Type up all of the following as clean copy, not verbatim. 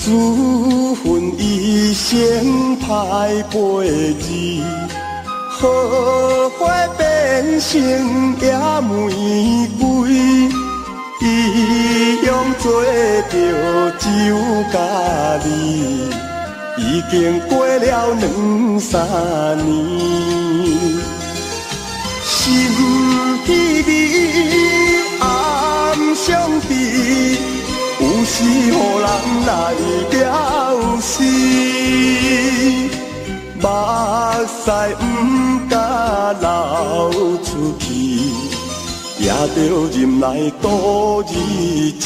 自恨一生歹配字，荷花变成野玫瑰，伊用做著酒佮你，已經過了兩三年，心稀微暗相悲。有時予人來表示，目屎毋敢流出去，也著忍耐度日子。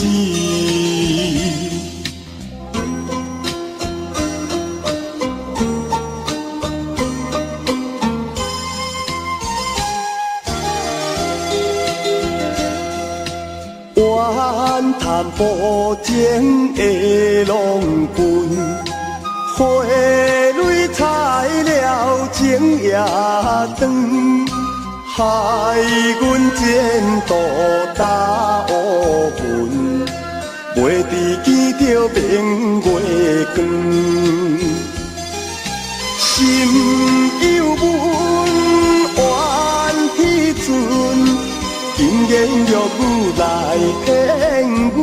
怨叹薄情的郎君，花蕊采了情也长，害阮前途焦乌云，袂知见著明月光。心有阮冤彼阵，金言玉语来骗阮，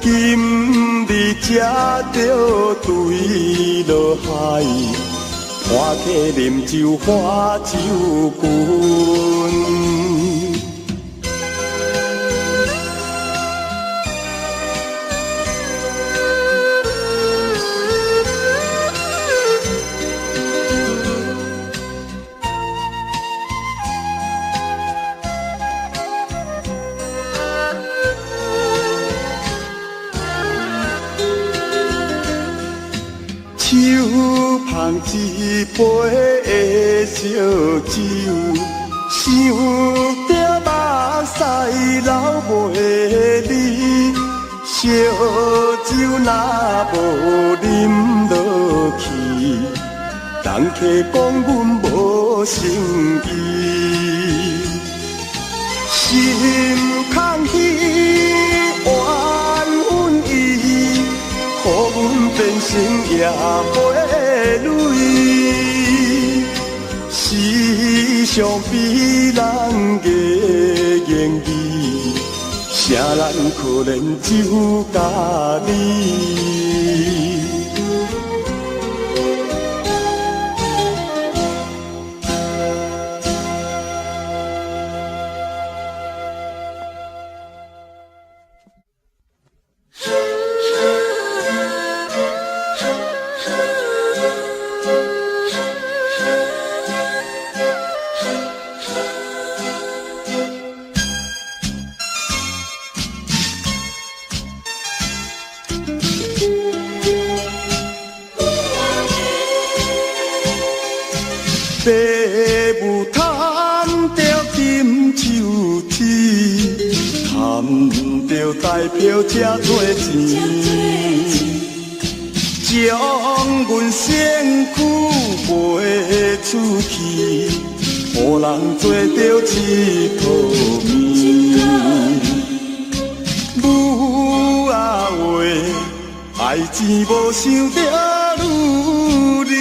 今日才著坠落海，伴客饮酒喝酒拳。手捧一杯的燒酒，想著目屎流袂離，燒酒若無啉落去，人客講阮無誠意，心空虛怨阮伊，予阮變成野花蕊，时常比人的言语，谁人可怜酒佮你。爸母趁著金手指，趁著台票遮多錢，將阮身軀賣出去，予人做著一套物。母啊喂，愛錢無想著女兒。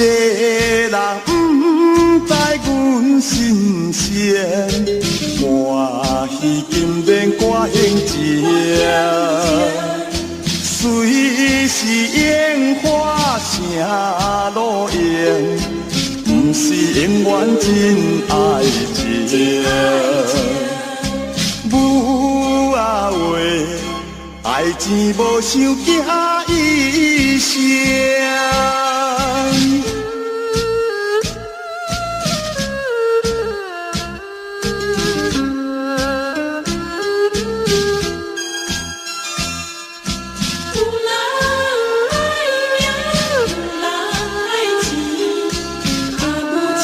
世人毋知阮心声，欢喜金莲歌行情，虽是烟花成路用，毋是永遠真愛情。母啊喂，愛錢無想囝一生。有人愛命，有人愛錢，啊，有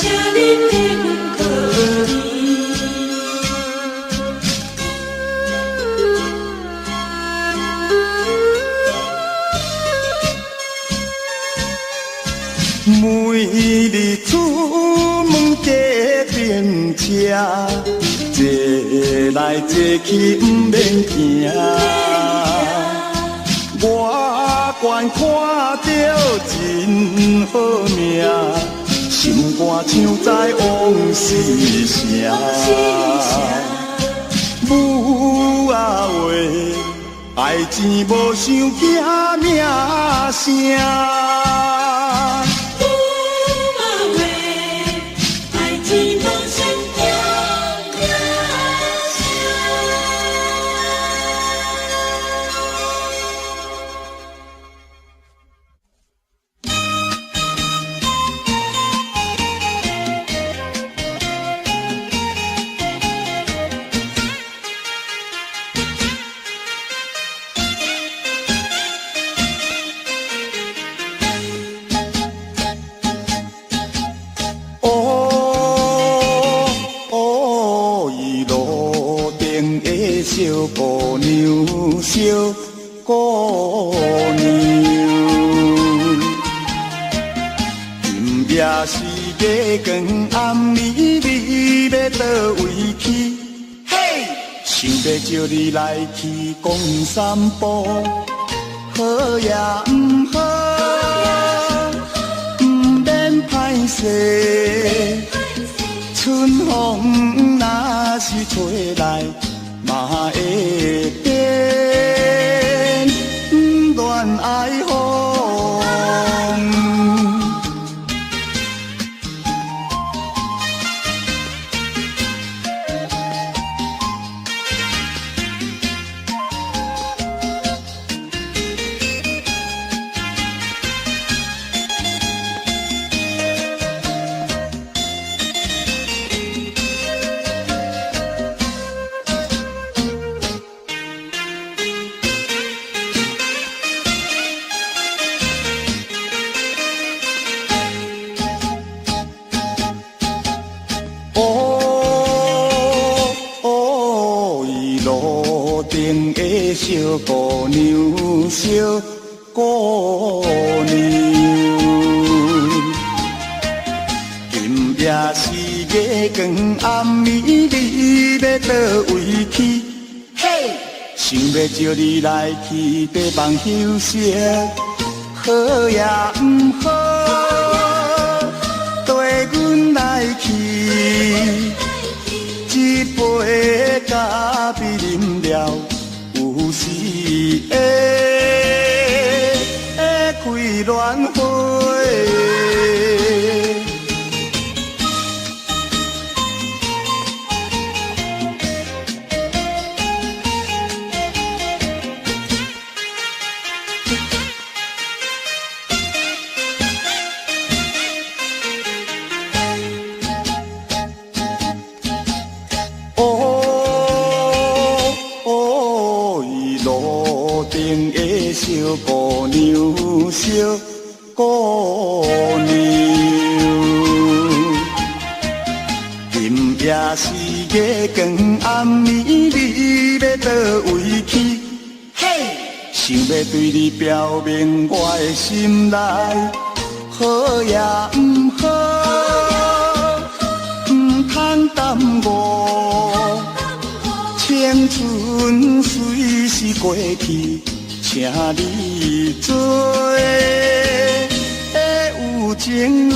每日出门坐电车，坐來坐去毋免驚。我懸看著真好命，心肝像在往事城。母啊話，愛錢無想驚名聲。母啊話，愛錢無想驚名聲。哦哦，伊路頂的小姑娘，小姑娘，今夜是月光暗暝，你欲佗位去？嘿，想欲招你來去逛散步，好也毋好，毋免歹勢。春風若是吹來，嘛會變戀愛風。哦哦，伊路頂的小姑娘，小姑娘，今夜是月光暗暝，你欲佗位去？嘿，想欲招你來去茶房休息，好也毋好，綴阮來去，一杯咖啡飲了，有時會開戀會。哦哦，伊路頂的小姑娘，小姑娘，今夜是月光暗暝，你欲佗位去？嘿，想欲對你表明我的心內，好也毋好，毋通耽誤。青春隨時過去，請你做有情人。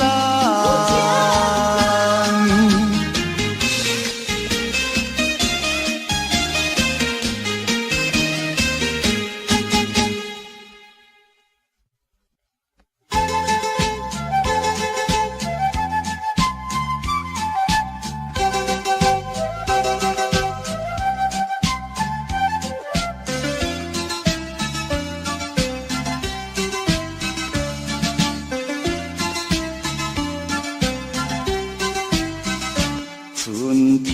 春天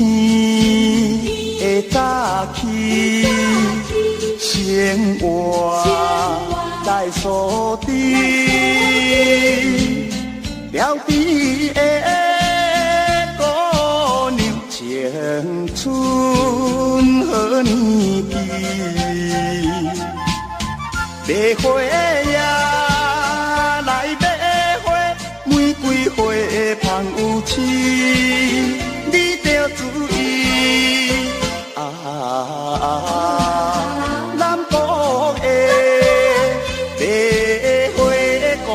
的早起，生活來鎖定，調皮的姑娘，青春好年紀，買花呀來買花，每市，你著注意啊！南国的白花姑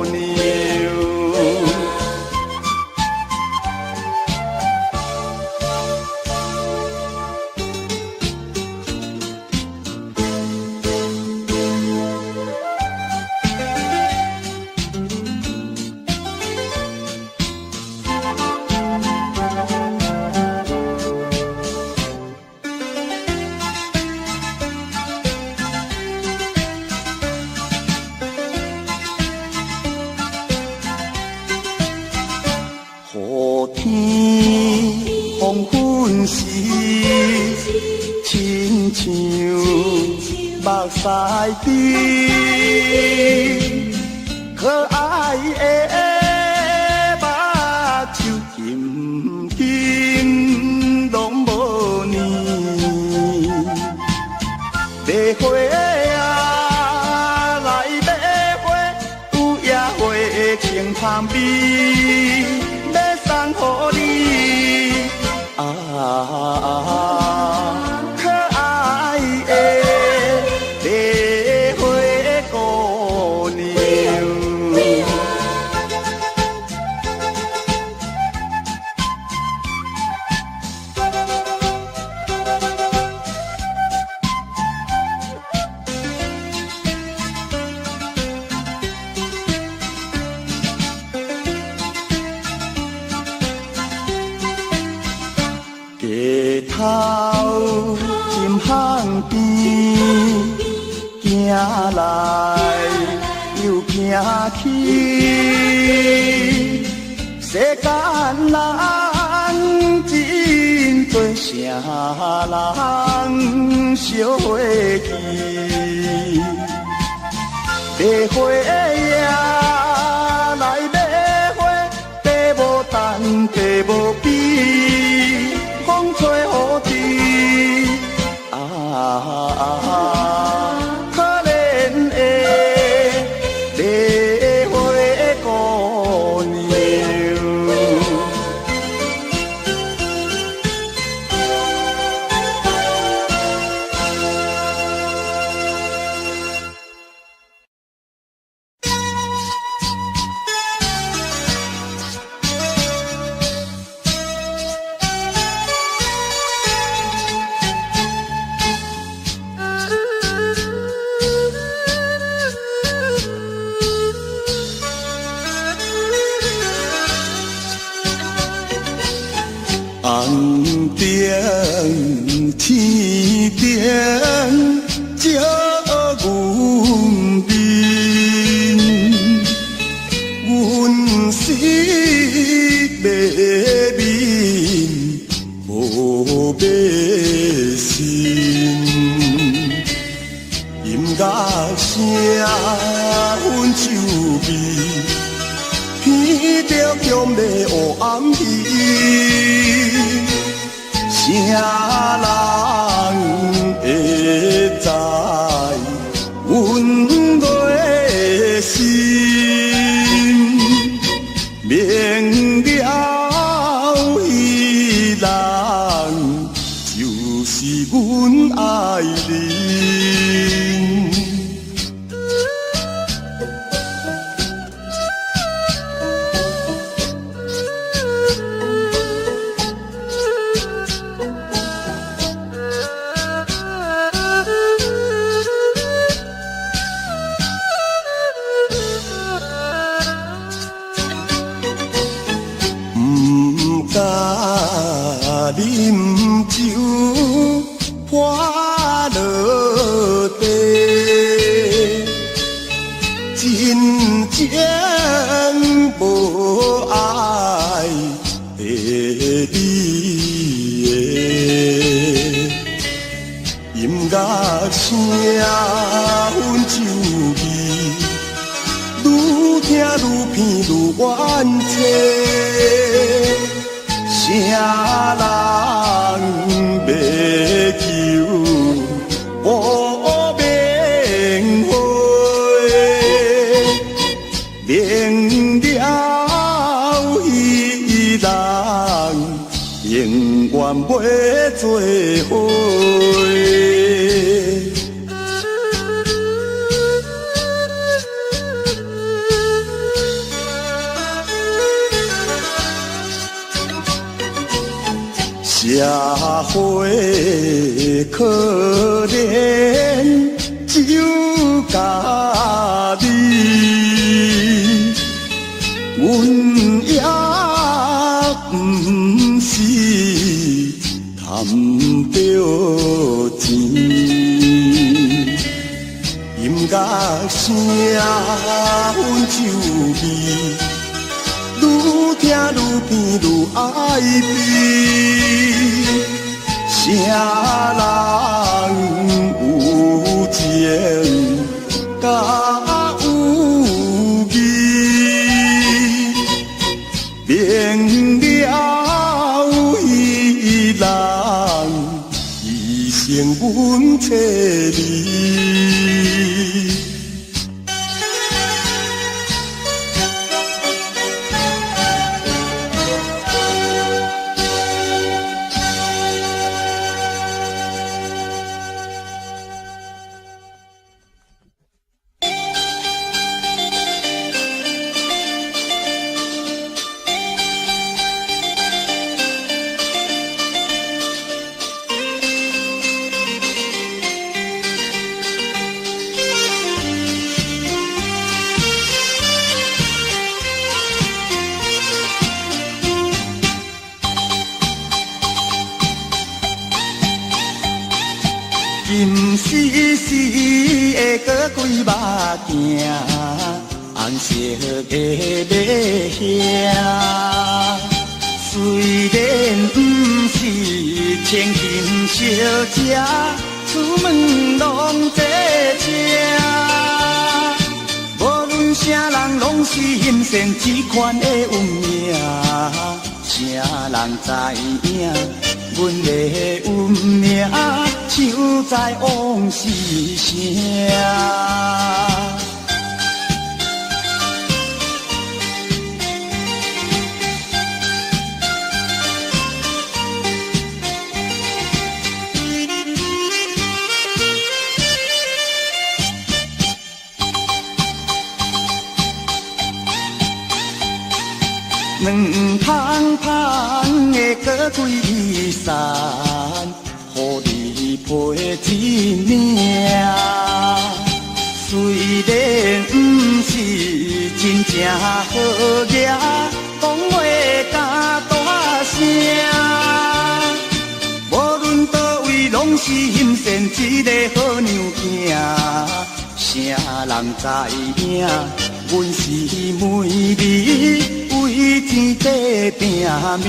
娘。雨天黃昏時，親像目屎滴，可愛的目睭金金攏無呢。白花啊，來白花，有野花清香味，欲送予你啊！可愛的白花姑娘。街頭針巷邊，行來又行去，世間人真濟，啥人相會記？白花呀，來白花，白無等，白無比，風吹雨滴啊！可憐的白花姑娘。紅燈天頂照阮面，阮是欲眠無欲醒，音樂聲阮手臂，闻著強的黑暗暝。啥人會知阮的心？明了彼人就是阮愛人。毋敢啉酒泼落地，真情無愛的你的音樂聲，阮酒味愈聽愈偏愈冤凄。啥人欲求無明花？明了彼愿袂做伙。社会可怜只有家己，阮也毋是贪著錢，音樂聲阮手味，愈聽愈甜愈愛悲。啥人有情甲有義，明了彼人，一生阮找你。金絲絲的閣幾目鏡，紅色的馬靴。雖然毋是千金小姐，出門攏坐車。無論啥人，攏是欣羨這款的運命。啥人知影？阮的運命，唱在往事聲。兩芳芳的閣幾山，予你批一領。雖然毋是真正好額，講話敢大聲。無論佗位，攏是欣羨這个好娘囝。啥人知影？阮是美丽為錢在拼命。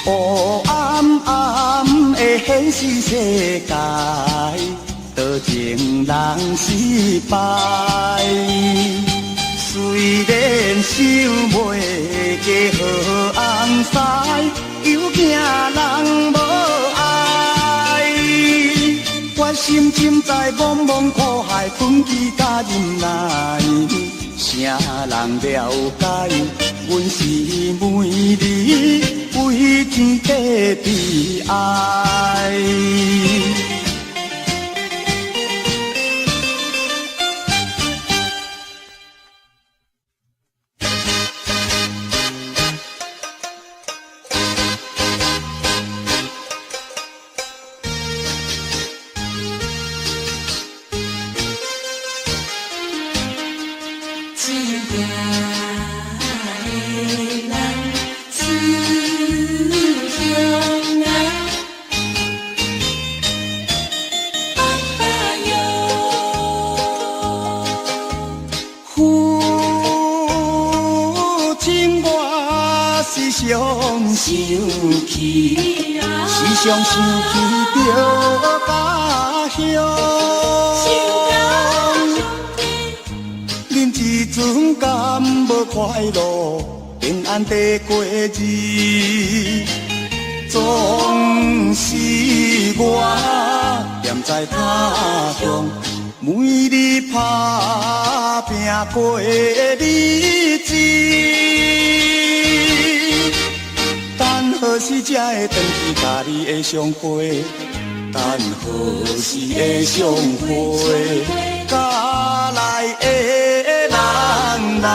黑暗暗的現實世界，多情人失敗。雖然想袂過好翁婿，又驚人無愛。決心浸在茫茫苦海，困飢佮忍耐。啥人了解？阮是美麗為錢在悲哀。时常想起著家鄉，恁這陣敢無快樂，平安地過日？總是我踮在他鄉，每日打拼過日子。等何時才會轉去佮你的相會？等何時會相會？甲來的人人。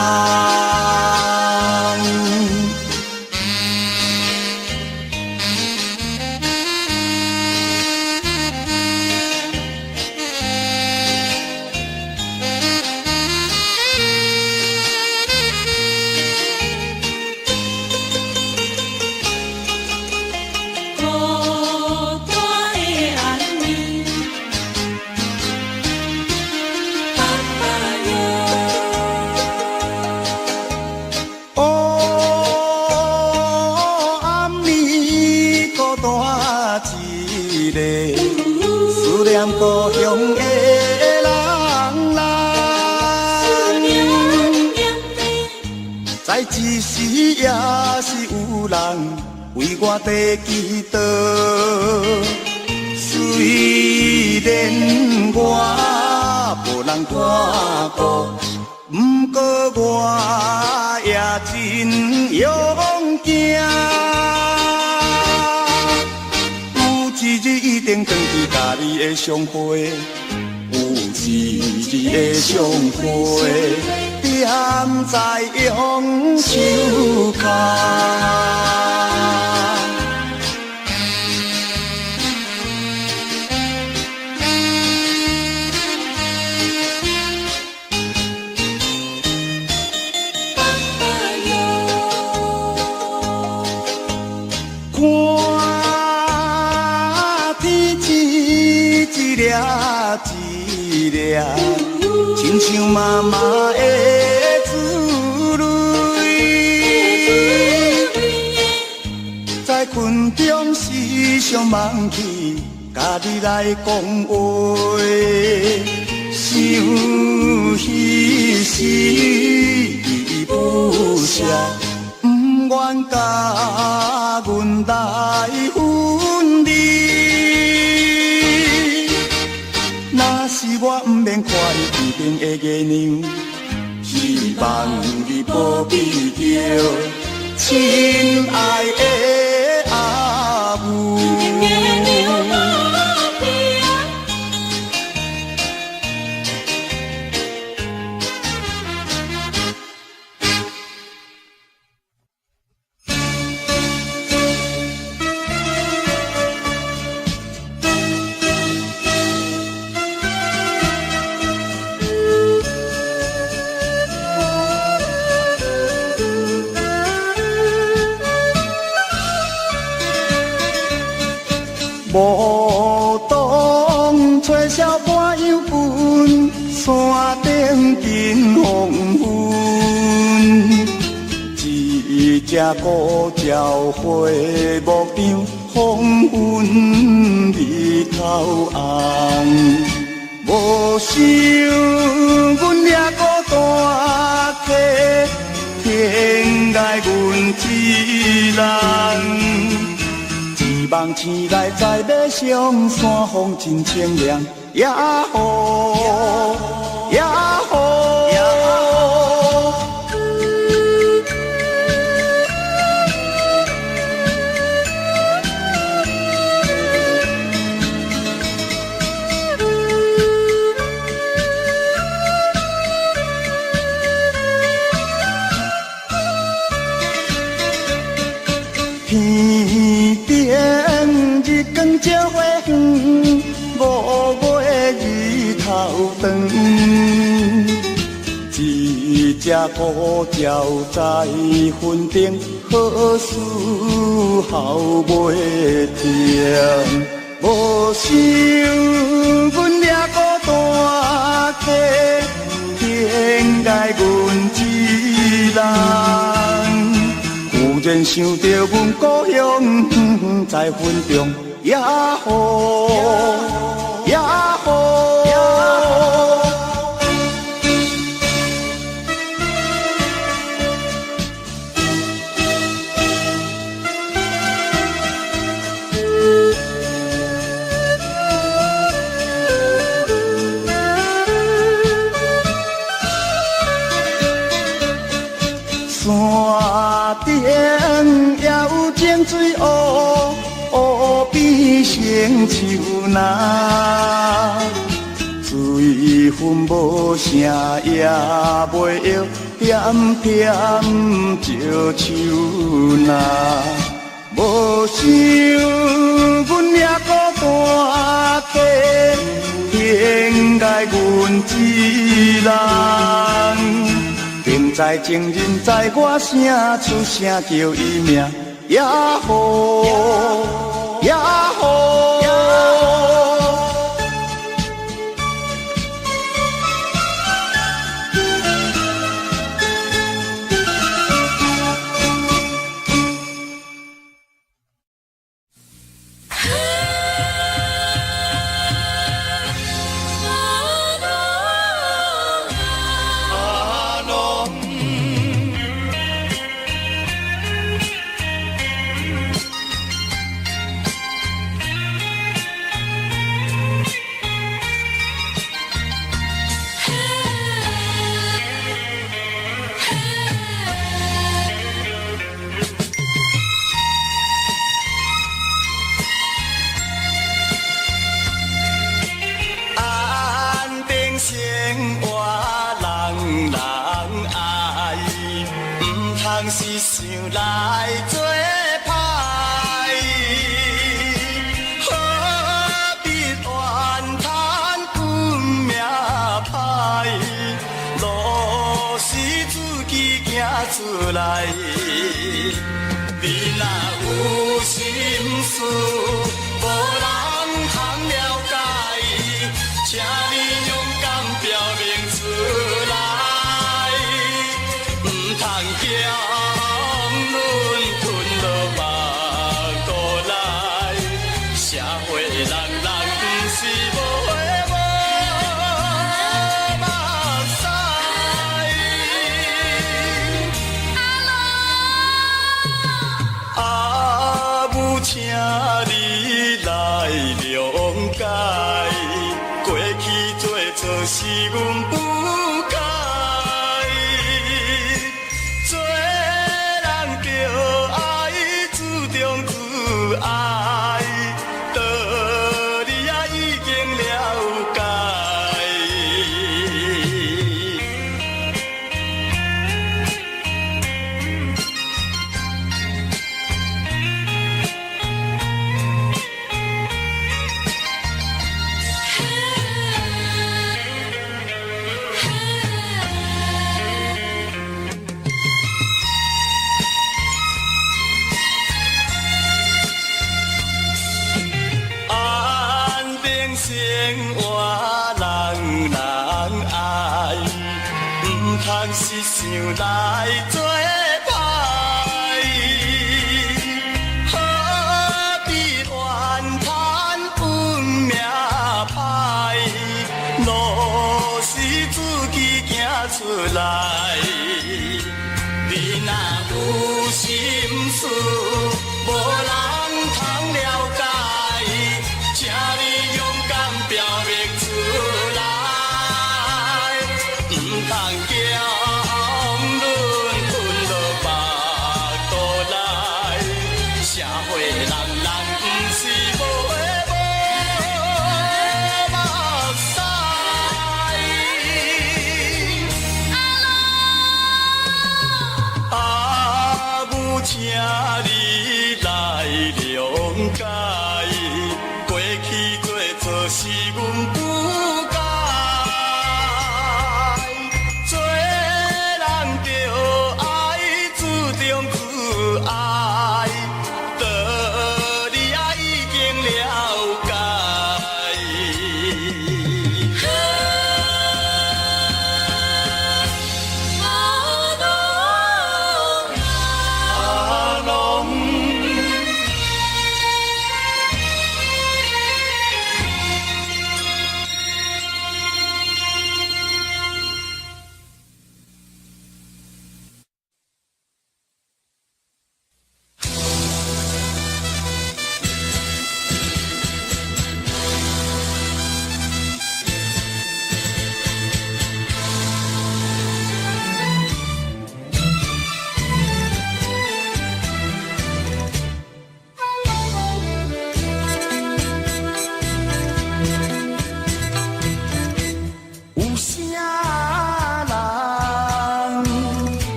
孤單的暗暝，爸爸喲。哦，暗暝孤單一个，思念故鄉的人人。在這時也是有人為我在祈禱，雖然我無人看顧，不過我也真勇敢。有一日一定轉去佮你的相會，有一日的相會，踮在榕樹跤。爸爸喲，看天星一粒一粒，親像媽媽的珠淚。在困中時常夢去，佮你來講話，想彼時依依不捨，不願佮阮來分離。若是我毋免看你天頂的月亮，希望你保庇著親愛的阿母。月亮保庇。無當吹簫伴幽魂，山頂金黃昏。一隻孤鳥回牧場，黃昏日頭紅。無想阮也孤單客，天涯阮一人。一夢醒來在馬上，山風真清涼，呀吼呀吼。天頂日光照花園，五月日頭長。一隻孤鳥在雲頂，好思候袂停。無想阮也孤單客，天涯阮一人。忽然想著阮故鄉在雲中，呀吼呀吼。山頂也有井水烏烏變成樹林。水分無啥也袂曉，點點石樹林。無想阮也孤單客，天涯阮一人。天知情人知我聲出聲叫伊名，呀吼呀吼。是想來做歹，何必怨嘆運命歹？路是自己行出來。你若有心事，無人通了解，請你勇敢表明出來，毋通叫阮吞落腹肚內。社會人人毋是無花無目屎。阿母，請你來諒解，過去做錯是阮不該。做人著愛自重自愛，道理也已經了解。安定生活人人愛，毋通是想來做歹。何必怨嘆運命歹？路是自己行出來。你若有心事，無人通了解，請你勇敢表明出來，毋通叫阮吞落腹肚內。社會人人毋是無花無目屎。阿母，請你來諒解，過去做錯是阮不該。做人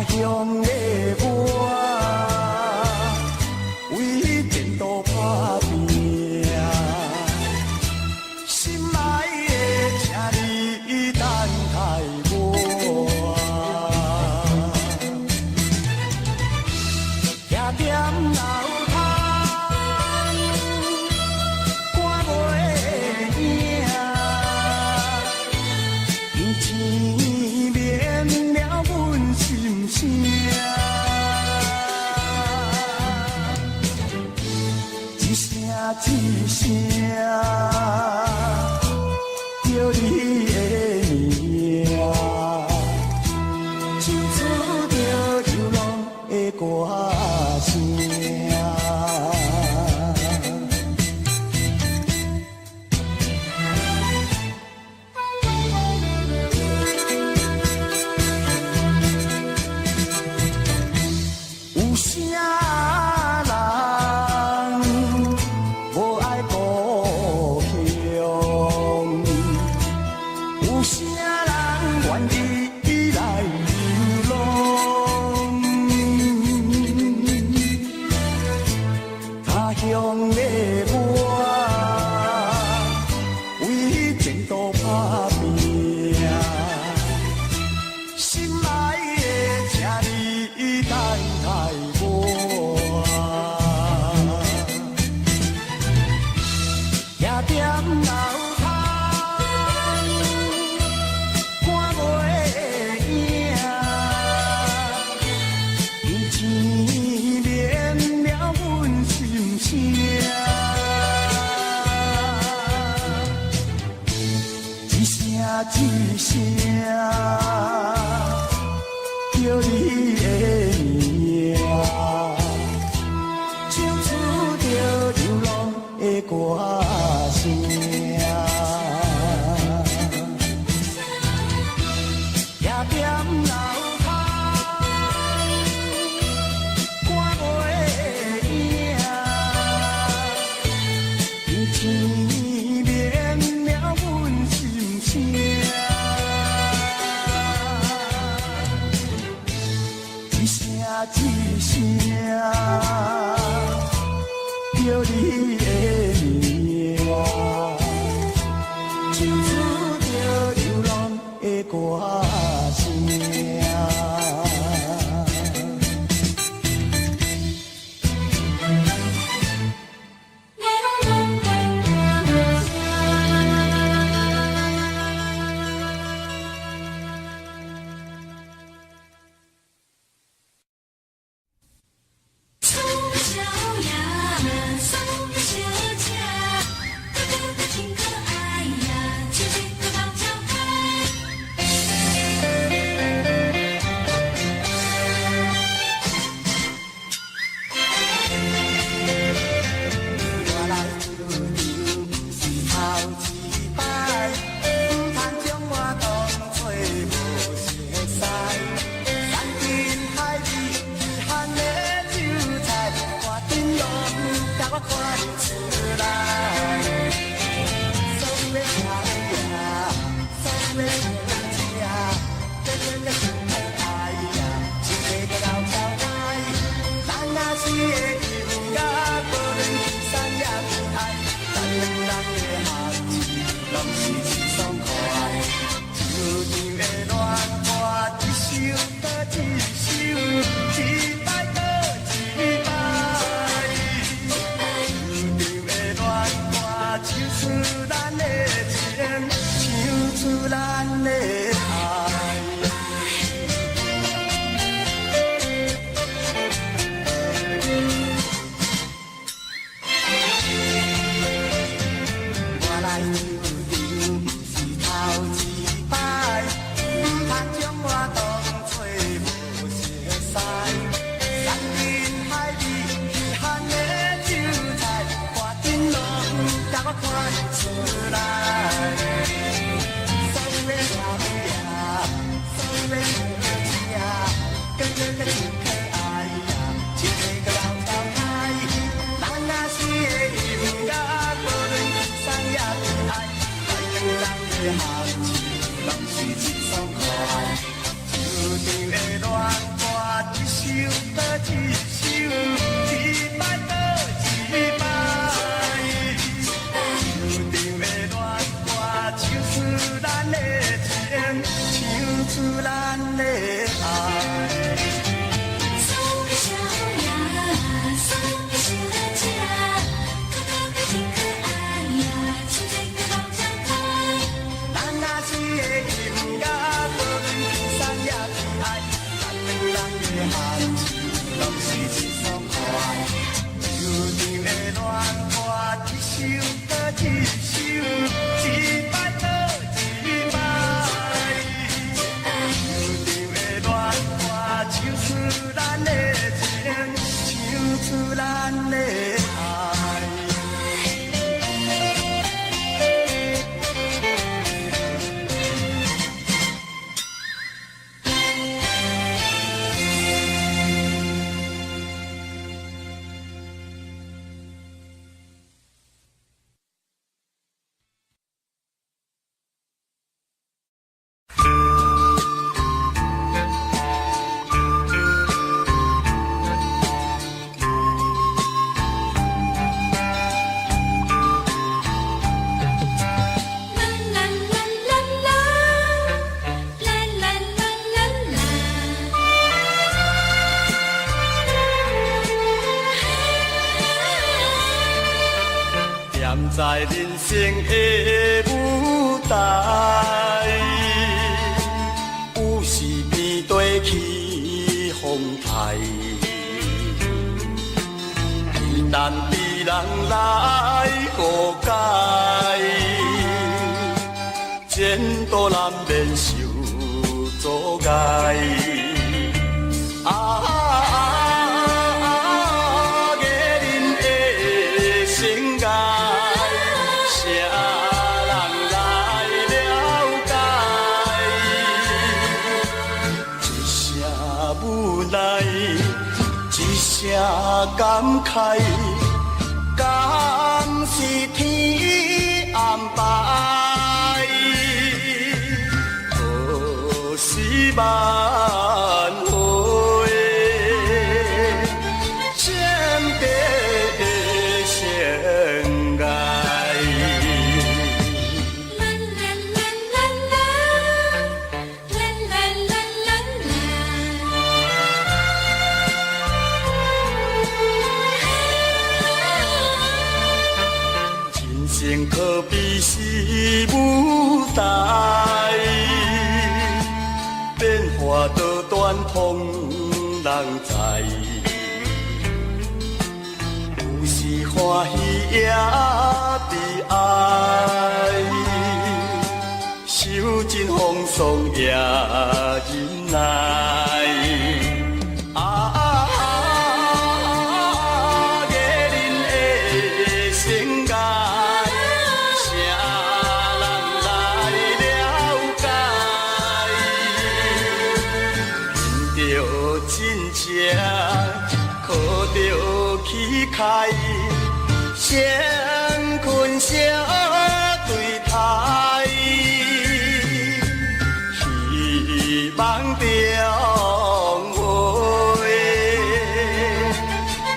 鄉的我，為前途拍拚，心愛的，請你等待我。徛踮樓窗，看袂影，天免了阮心聲。一聲一聲，叫你的名，唱出著流浪的歌聲。有啥人無愛故鄉？有啥人願意來流浪？他鄉的我，為前途拍拚，心愛的，請你等待我。徛踮樓窗，看袂影，天免了阮心聲。一聲一聲，叫你的名，唱出著流浪的歌聲。徛踮樓窗，看袂影，天免了阮心聲。一聲一聲，叫你的名，唱出著流浪的歌聲。丑小鴨，丑小限制，拢是真爽快。球场的恋歌，一首阁一首，一摆阁一摆。球场的恋歌，唱出咱的情，唱出咱的愛。啦啦啦啦啦，啦啦啦啦啦。踮在人生的舞台，有時變地起風台，一旦被人來誤解，前途難免受阻礙。啊，藝人的生涯，啥人來了解？一聲無奈，一聲感慨，敢是天安排？何時挽回？前的生涯。啦啦啦啦啦，啦啦啦啦啦。人生可比是舞台，變化多端通人知。有時歡喜也悲哀，受盡風霜也忍耐。啊，藝人的生涯，啥人來了解？憑著真情，靠著氣概，先困相對待，希望中有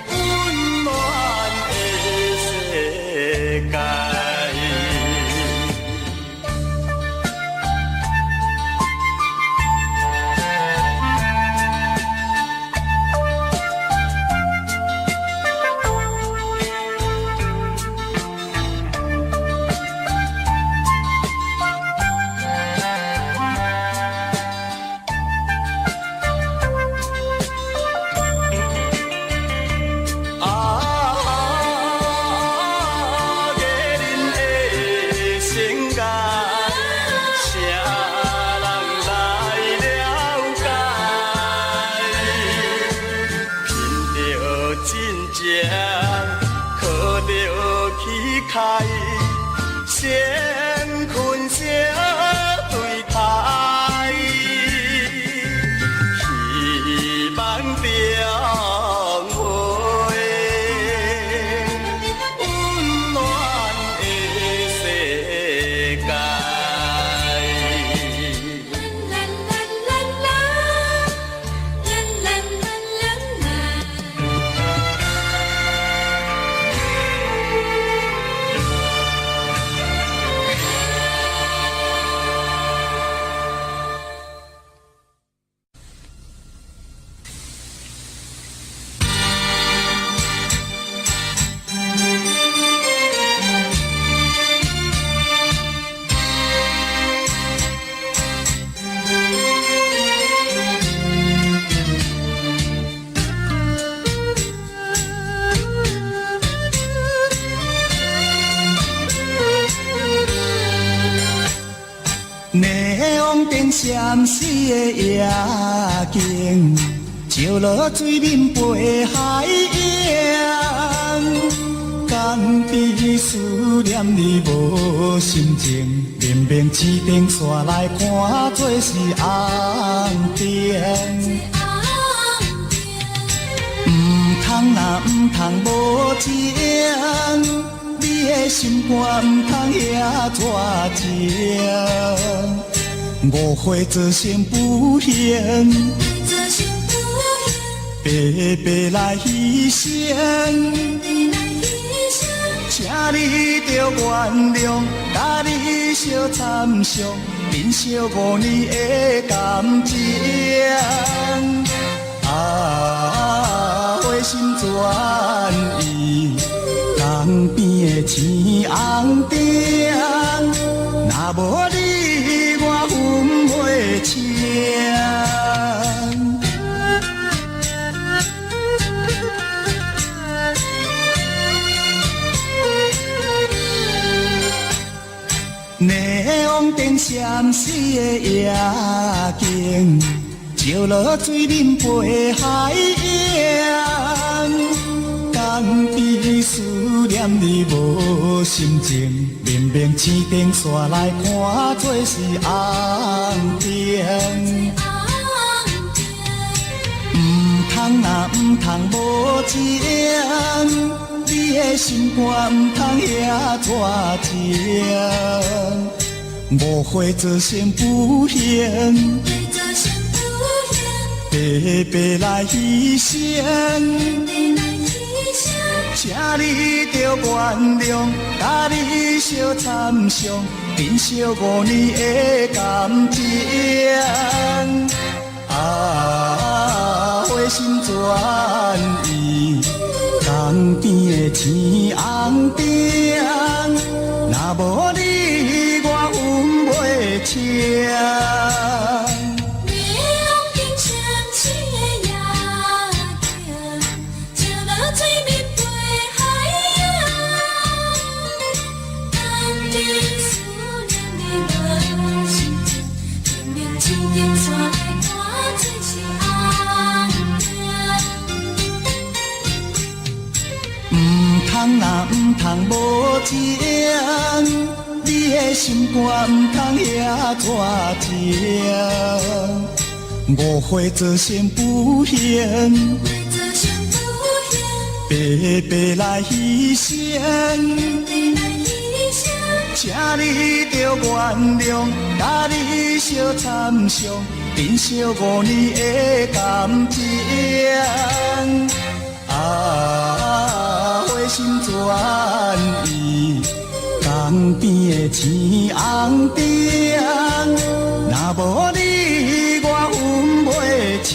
溫暖的世界。啊，藝人的生涯，啥人來了解？憑著真情，靠著氣概，先困相對待，希望中有溫暖的世界。啦啦啦啦，啦啦啦啦啦。閃死的夜景，石落水面飞海洋。江边思念你無心情，明明市燈煞來看做是紅燈。毋通啊毋通無情，你的心肝毋通遐絕情。誤會造成不幸，白白來犧牲。請你著原諒，佮你相參詳，珍惜5年的感情。啊，回心轉意，江邊的青紅燈，若無你，我分袂清。霓虹燈閃死的夜景，石落水面飛海洋。江邊思念你無心情，明明市燈煞來看做是紅燈。毋通啊毋通無情，你的心肝毋通遐絕情。誤會造成不幸，白白來犧牲。請你著原諒，佮你相參詳，珍惜5年的感情。啊，回心轉意，江邊的青紅燈，若無你，我分袂清。霓虹燈閃死的夜景，石落水面飛海洋。江邊思念你無心情，明明市燈煞來看做是紅燈。毋通啊毋通無情，你的心肝毋通遐絕情。誤會造成不幸，白白來犧牲。請你著原諒，佮你相參詳，珍惜5年的感情。啊，回心轉意，江邊的青紅燈，若無你，我分袂清。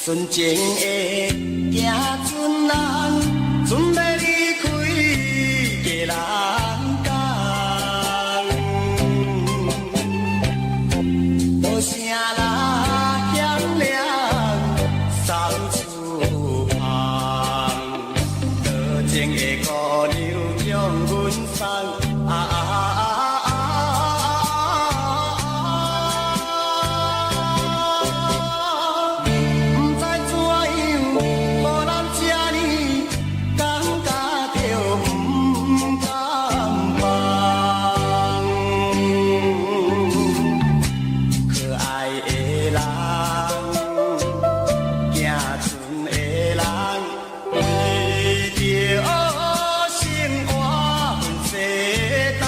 純情的行船人，準欲離開基隆港。無啥人嫌涼，送出芳。多情的姑娘將阮送。啊啊啊啊啊！不知怎樣，予人這呢感覺著毋甘放。可愛的人，行船的人，為著生活分西東。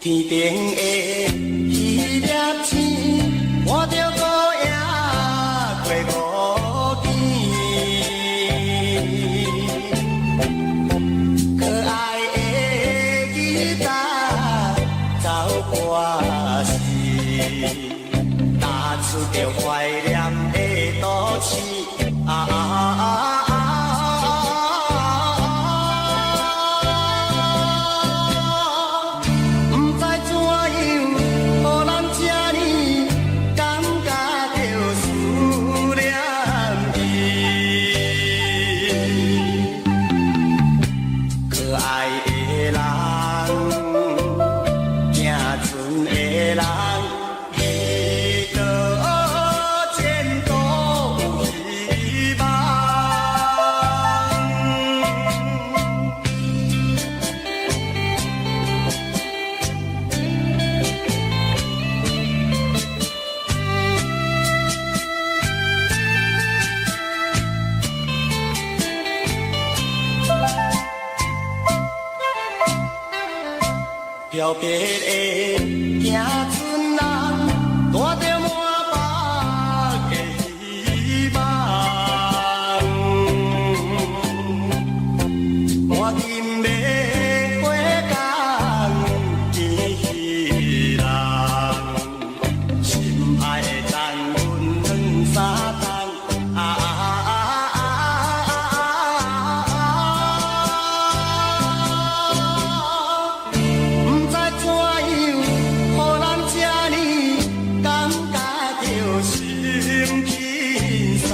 天頂的彼粒星，看著孤影過無見。可愛的吉他走歌時，打出著懷念的都市。啊啊啊啊！不知怎樣，予人這呢感覺著思念伊。可愛的人，行船的人，彼道前途有希望。飄泊的行船人，帶著滿腹的希望，趕緊欲回港見彼人，心愛的等阮兩三冬。啊啊啊啊啊！不知怎樣，予人這呢感覺著心輕鬆。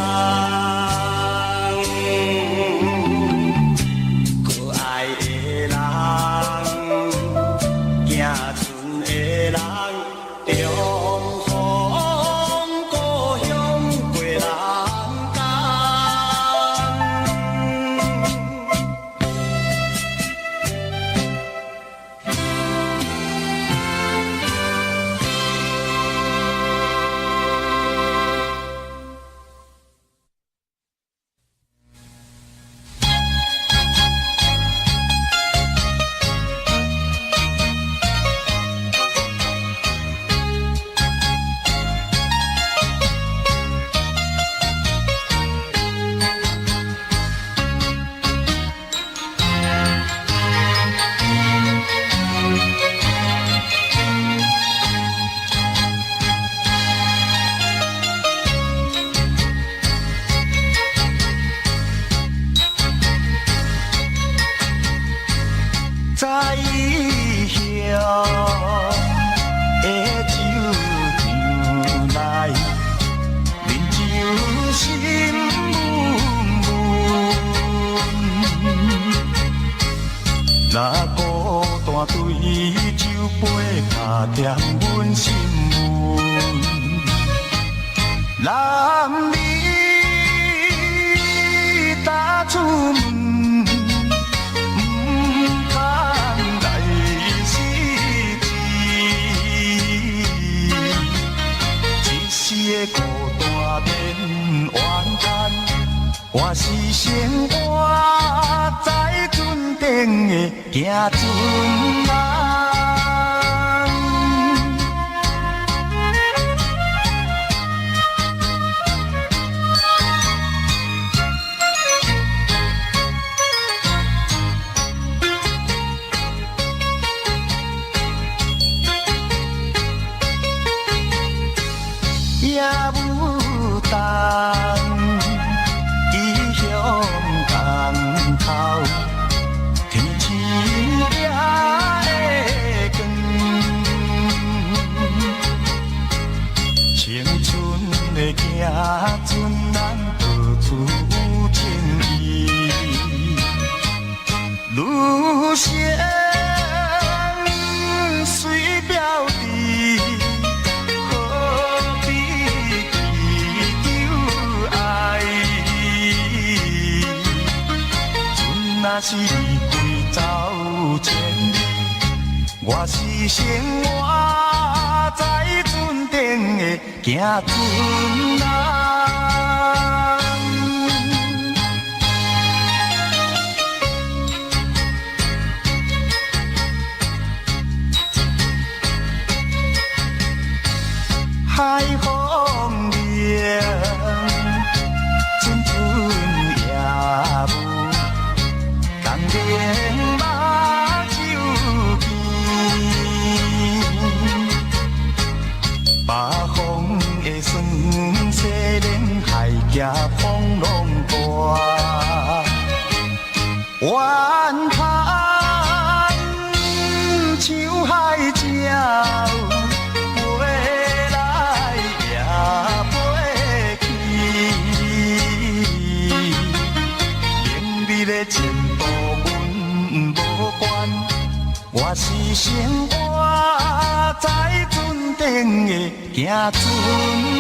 可愛的人，行船的人，中風故鄉過人間。在異鄉的酒場內，啉酒心悶悶。若孤單對酒杯較惦阮心悶。男兒踏出門，毋通來失志。一時的孤單免怨嘆，我是生活在船頂的行船人。我是生活在船頂的行船人。海風涼，陣陣夜霧，江寧目睭甜。北風的酸，西連海峡風浪大。怨嘆像海鳥，飛來也飛去。明媚的前途阮無關，我是生活在船頂的行船人。